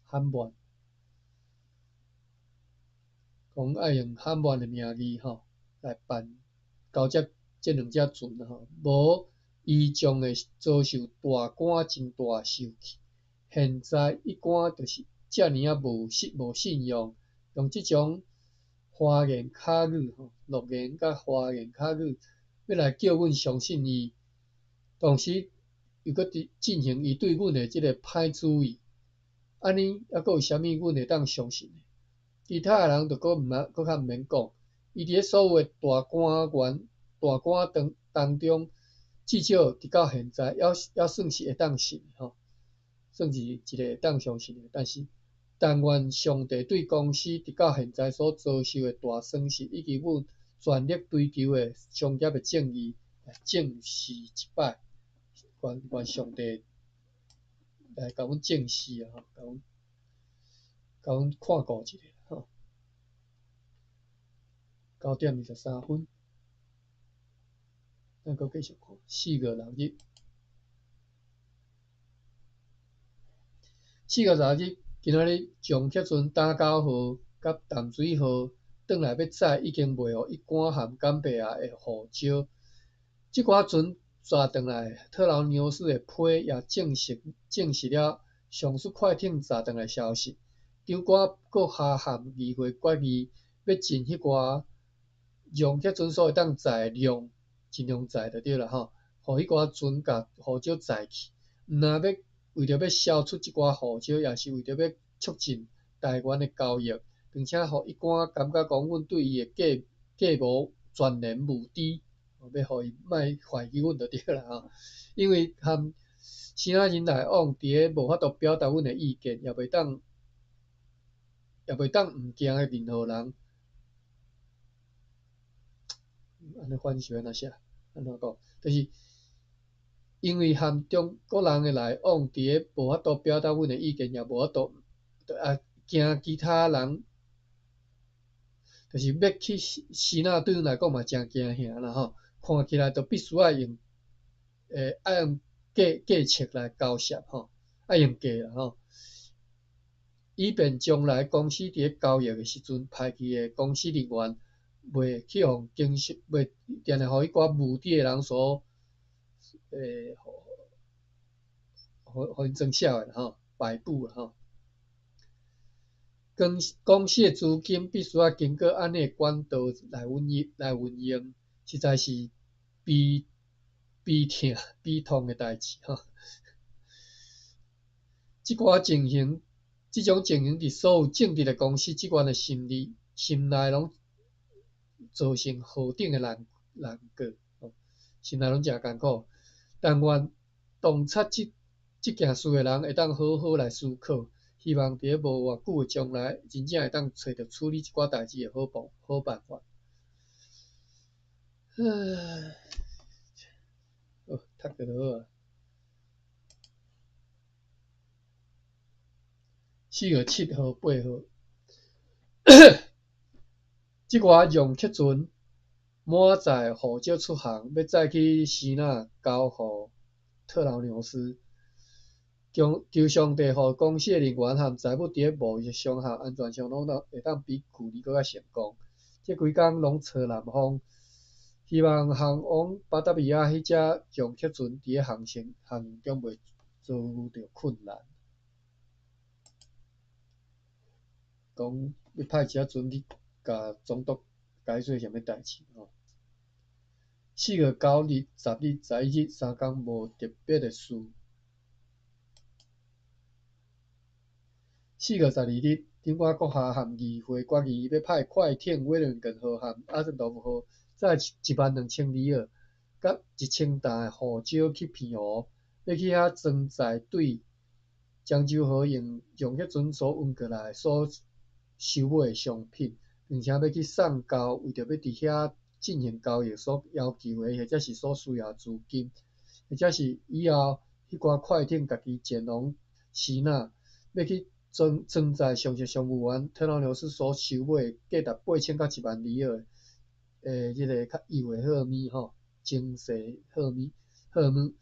罕曼。講愛用哈曼的名義吼來辦交接這兩隻船吼，無伊將會遭受大官真大受氣。現在一官就是遮爾仔無信無信用，用這種花言巧語吼，諾言佮花言巧語，欲來叫阮相信伊，同時又閣佇進行伊對阮的這个歹主意，按呢猶閣有啥物阮會當相信的？其他的人就閣毋通，閣較毋免講，伊佇咧所有的大官員、大官當當中，至少直到現在，猶猶算是會當信的吼，算是一个會當相信的。但是，但願上帝對公司直到現在所遭受的大損失，以及阮全力追求的商業的正義，來證實一擺。願願上帝來共阮證實啊！共阮共阮看顧一下吼。9點23分，咱閣繼續看4月6日。4月6日，今仔日將客船打狗號佮淡水號轉來欲載已經賣予一官和岡比亞的胡椒。這寡船載轉來，特勞紐斯的批也證實證實了上述快艇載轉來消息。長官閣下和議會決議，欲盡彼寡讓客船所會當載的量，盡量載就對啦吼，予彼寡船共胡椒載去，毋但欲為著欲銷出這寡胡椒，也是為著欲促進台灣的交易，並且予一官感覺講阮對伊的計計謀全然無知，欲予伊莫懷疑阮就對啦吼。因為和支那人來往，佇咧無法度表達阮的意見，也袂當也袂當毋驚任何人。按呢翻是欲按怎寫？按怎講？就是因為和中國人的來往，佇咧無法度表達阮的意見，也無法度啊驚其他人，就是欲去支那對阮來講嘛誠驚嚇啦吼。看起來就必須愛用，愛用計計策來交涉吼，愛用計啦吼，以便將來公司佇咧交易的時陣，派去的公司人員袂去予經常，袂定定予彼寡無知的人所，予𪜶裝痟的啦吼，擺布啦吼。公公司的資金必須愛經過按呢的管道來運用，來運用，實在是悲悲痛悲痛的代誌吼。這寡情形，這種情形佇所有正直的公司職員的心理心內攏造成何等的難難過，吼，心內攏誠艱苦。但願洞察這這件事的人會當好好來思考，希望佇咧無偌久的將來，真正會當揣著處理這寡代誌的好辦好辦法。唉，好，讀著就好啊。4月7號、8號，這寡讓客船滿載胡椒出航，欲載去支那交予特勞紐斯。求求上帝，予公司的人員和財物佇咧貿易上和安全上攏當會當比舊年閣較成功。這幾工攏吹南風，希望航往巴達維亞彼隻讓客船佇咧航程航行中袂遭遇著困難。講欲派一隻船去共總督解說啥物代誌吼。4月9日、10日、11日三工無特別的事。4月12日，長官閣下和議會決議，欲派快艇威靈頓號和阿森多夫號載12000里爾佮1000擔的胡椒去澎湖，欲去遐裝載對漳州號用讓客船所運過來所收買的商品，並且欲去送交為著欲佇遐進行交易所要求的，或者是所需要的資金，或者是以後彼寡快艇家己前往支那，欲去裝裝載上述商務員特勞紐斯所收買的價值8000到1萬里爾的這个較幼的貨物吼，精細貨物貨物，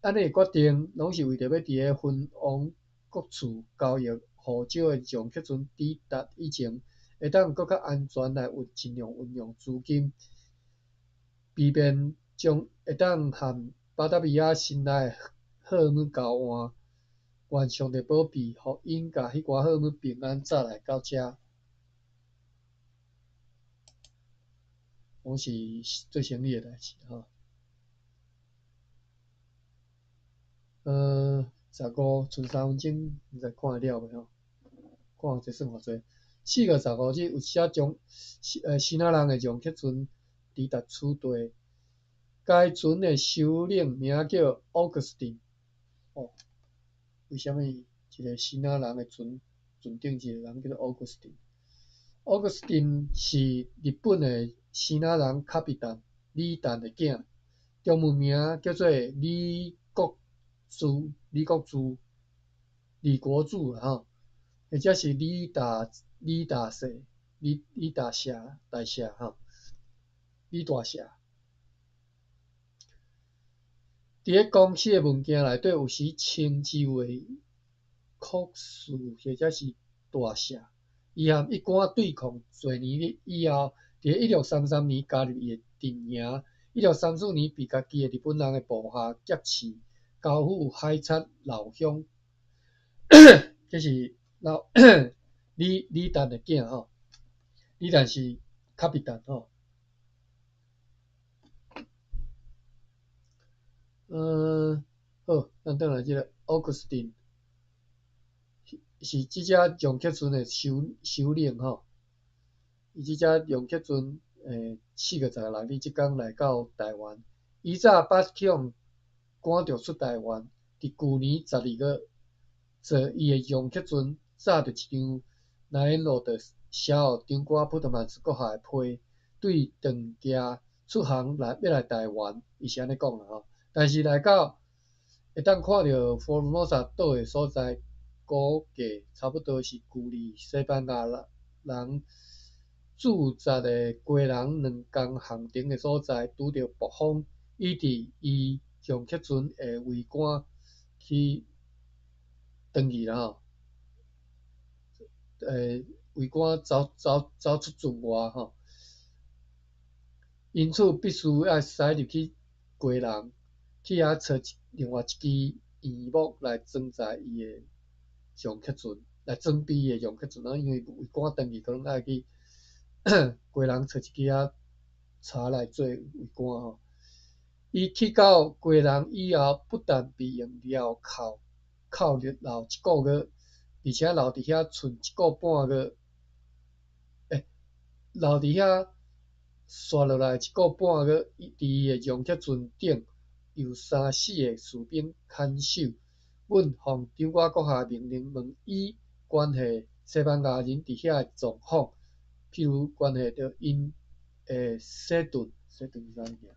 按呢決定攏是為著欲佇咧芬王各處交易胡椒的讓客船抵達以前，會會當閣較安全來運盡量運用資金，避免將會當和巴達維亞新來的貨物交換。願上帝保庇，予𪜶共彼寡貨物平安載來到遮。攏是做生理的代誌吼。15，賰3分鐘，毋知看會了袂吼？看這算偌濟？4月15日，有寫將支那人的楊克船抵達此地。該船的首領名叫奧古斯丁。哦，為啥物一個支那人的船船頂一個人叫做奧古斯丁？奧古斯丁是日本的支那人卡比丹李旦的囝，中文名叫做李國柱，李國柱，李國柱啦吼，或者是李大世、李大俠大俠吼，李大俠。佇咧公司的文件內底，有時稱之為國士或者是大俠。伊和一桿對抗濟年以後，佇1633年加入伊的陣營。1634年被家己的日本人的部下劫持，交付海賊老鄉，這是老李旦的囝吼，李旦是卡比丹吼。好，咱轉來這個奧古斯丁，是這隻楊克船的首領吼。伊這隻楊克船，4月16日這工來到台灣。伊早捌去予趕著出台灣，佇舊年12月，坐伊的楊克船載著一張南沿路的寫予長官普特曼斯閣下的批，對長崎出航來欲來台灣，伊是按呢講啦吼。但是來到會當看著福爾摩沙島的所在，估計差不多是距離西班牙人駐紮的基隆兩工航程的所在，拄著暴風，以致伊楊克船的桅杆去斷去啦吼，桅杆走出船外吼，因此必須愛駛入去基隆，去遐揣另外一支圓木來裝載伊的楊克船，來裝備伊的楊克船啊，因為桅杆斷去，可能愛去基隆揣一支仔柴來做桅杆吼。伊去到基隆以後，不但被用鐐銬銬入留一個月，而且留佇遐賰一個半月，留佇遐紲落來一個半月，佇伊的楊克船頂由三四个士兵看守。阮奉長官閣下命令問伊關係西班牙人佇遐的狀況，譬如關係著𪜶的洗頓，洗頓是啥物件？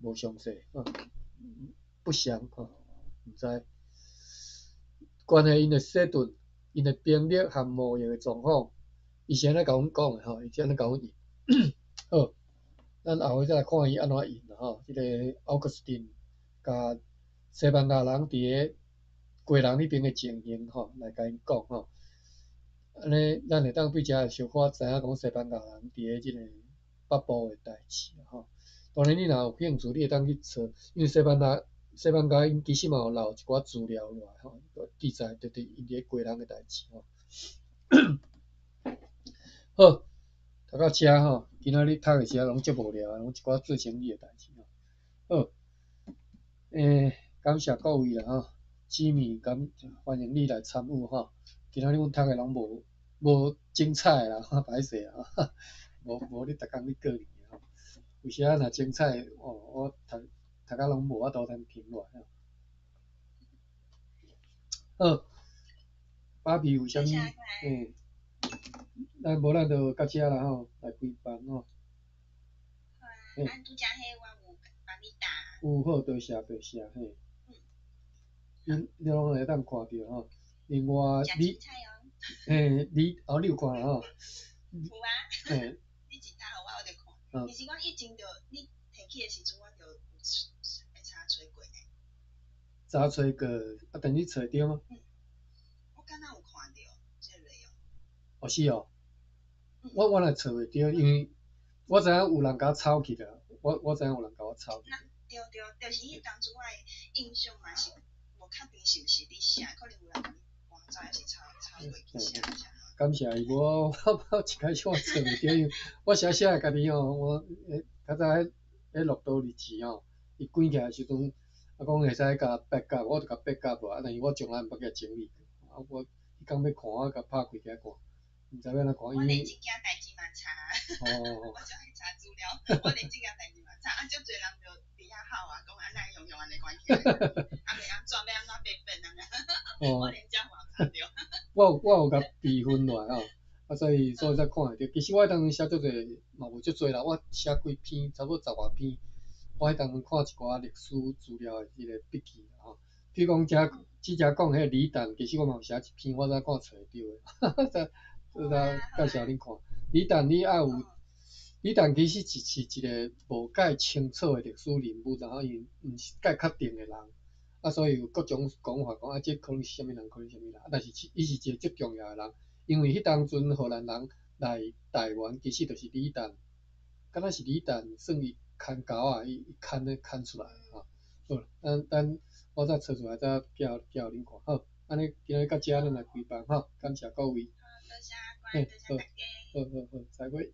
無詳細，不詳吼，毋知。關係𪜶的洗頓，𪜶的兵力和貿易的狀況，伊是按呢共阮講的吼，伊是按呢共阮應。好，咱後尾再來看伊按怎應啦吼。這個奧古斯丁共西班牙人佇咧基隆彼邊的情形吼，來共𪜶講吼。按呢，咱會當對遮小可知影講西班牙人佇咧這個北部的代誌吼。當然，你若有興趣，你會當去查，因為西班牙𪜶其實嘛有留一寡資料落來吼，記載著佇𪜶佇咧基隆的代誌吼。好，讀到遮吼，今仔日讀的時陣攏足無聊，攏一寡做生意的代誌吼。好，感謝各位啦吼，姊妹感歡迎你來參與吼。今仔日阮讀的攏無精彩啦，歹勢啊，無咧逐工咧過年吼。有時仔若精彩，哦，我讀甲攏無法度通停落來吼。好，芭比有啥物？咱無咱就到遮啦吼，來開房吼。好啊，按拄才彼我有幫你打。有好，多謝多謝嘿。你攏會當看著吼。另外你，嘿，你哦，你有看吼？有啊。你一打予我，我就看。其實我以前就你提起的時陣，我就有會查揣過呢。查揣過，啊，但你揣著嗎？嗯，我敢若有看著這個。哦是哦，我若揣袂著，因為我知影有人共我抄去啦，我知影有人共我抄去。對對，就是彼當初我的印象嘛是無確定是毋是你寫，可能有人共你搬走，抑是抄抄過去寫寫。感謝伊，無我一開始我揣袂著，因為我寫寫家己吼，我較早彼樂多日誌吼，伊關起來時陣，啊講會使共 backup，我就共 backup 落，啊但是我從來毋捌共整理過，啊我彼工欲看，我共拍開起來看，毋知欲按怎看，因為我連這件代誌嘛查，我就愛查資料，我連這件代誌嘛查，啊足濟人就佇遐吼啊，講啊哪會用用按呢關起來，啊欲按怎欲按怎備份按呢，我連這嘛查著。我有共備份落來吼，啊所以才看會著。其實我彼當陣寫足濟嘛無足濟啦，我寫幾篇，差不多十外篇。我彼當陣看一寡歷史資料的彼个筆記吼，比如講遮之前講彼个李旦，其實我嘛有寫一篇，我才看揣會著的，再介紹恁看。李旦你愛有，李旦其實是一个無蓋清楚的歷史人物，然後伊毋是蓋確定的人，啊所以有各種講法講啊，這可能是啥物人，可能是啥物人，啊但是伊是一個足重要的人，因為彼當陣荷蘭人來台灣，其實就是李旦，敢若是李旦算伊牽狗仔，伊牽咧牽出來吼。好，等等我再揣出來再寄予恁看，好，按呢今日到遮咱來開班吼，感謝各位。好，多謝阿關，多謝大家。好好好，再會。